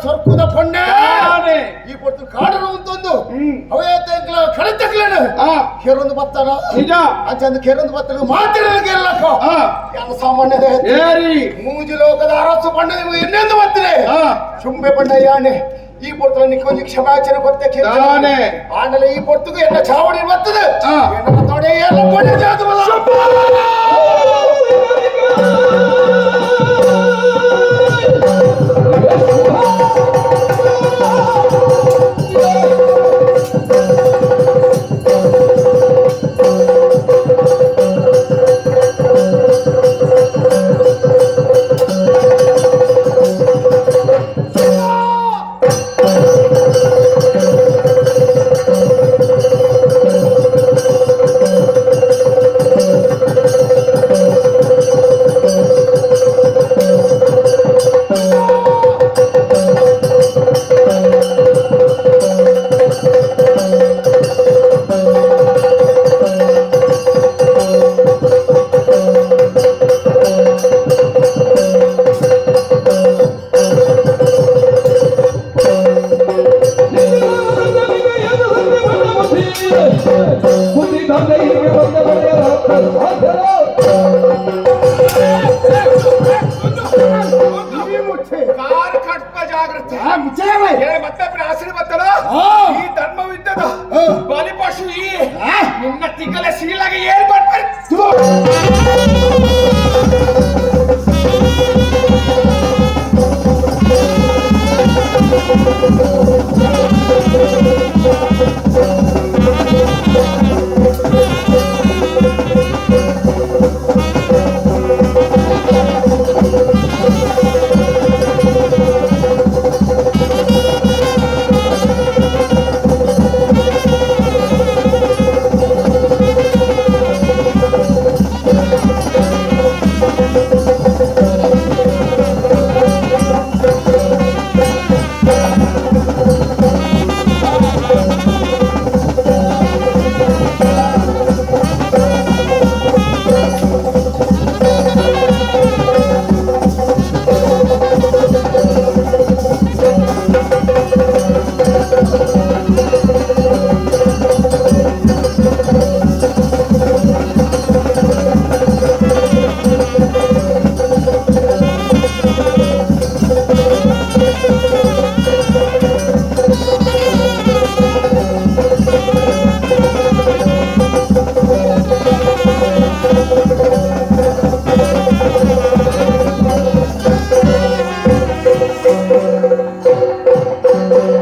ಸೊರ್ಕುದ ಪೊಣ್ಣೆ ಈ ಪೊರ್ತು ಕಾಡರು ಉಂತೊಂದು ಅವೇ ಕಡೆತಕ್ಲೇನು ಕೆರೊಂದು ಬತ್ತಾನ ನಿಜ ಅಂಚಂದು ಕೆರೊಂದು ಬತ್ತನ ಮಾತಿರಲು ಕೇರಳಕ್ಕ ಯಾನ ಸಾಮಾನ್ಯದ ಮೂಜು ಲೋಕದ ಅರಸು ಪಣ್ಣ ನಿಮಗೆ ಇನ್ನೊಂದು ಬತ್ತಿದೆ ಚುಂಬೆ ಪಣ್ಣ ಯಾನೆ ಈ ಪೊರ್ತುಲ ನಿಕ್ಕೊಂಜಿ ಕ್ಷಮಾಚನೆ ಕೊತ್ತೆ ದಾನೆ. ಆಮೇಲೆ ಈ ಪೊರ್ತುಗು ಎನ್ನ ಚಾವಡಿ ಬರ್ತದೆ ಎನ್ನ ತೊಡೆ ಎಲ್ಲ ಪೊಣ್ಣೆ ಜಾತು ಬಲ್ಲ. ಕಾರ್ ಕಟ್ಪ ಜಾಗ್ರತೆ ಮತ್ತೆ ಆಸರೆ ಬತ್ತಲ್ಲ ಈ ಧರ್ಮವಿದ್ದದ ಬಲಿಪಶು ಈ ನಿನ್ನ ತಿಂಗಳ ಸೀಲಾಗ ಏನ್ ಬರ್ತಾರೆ.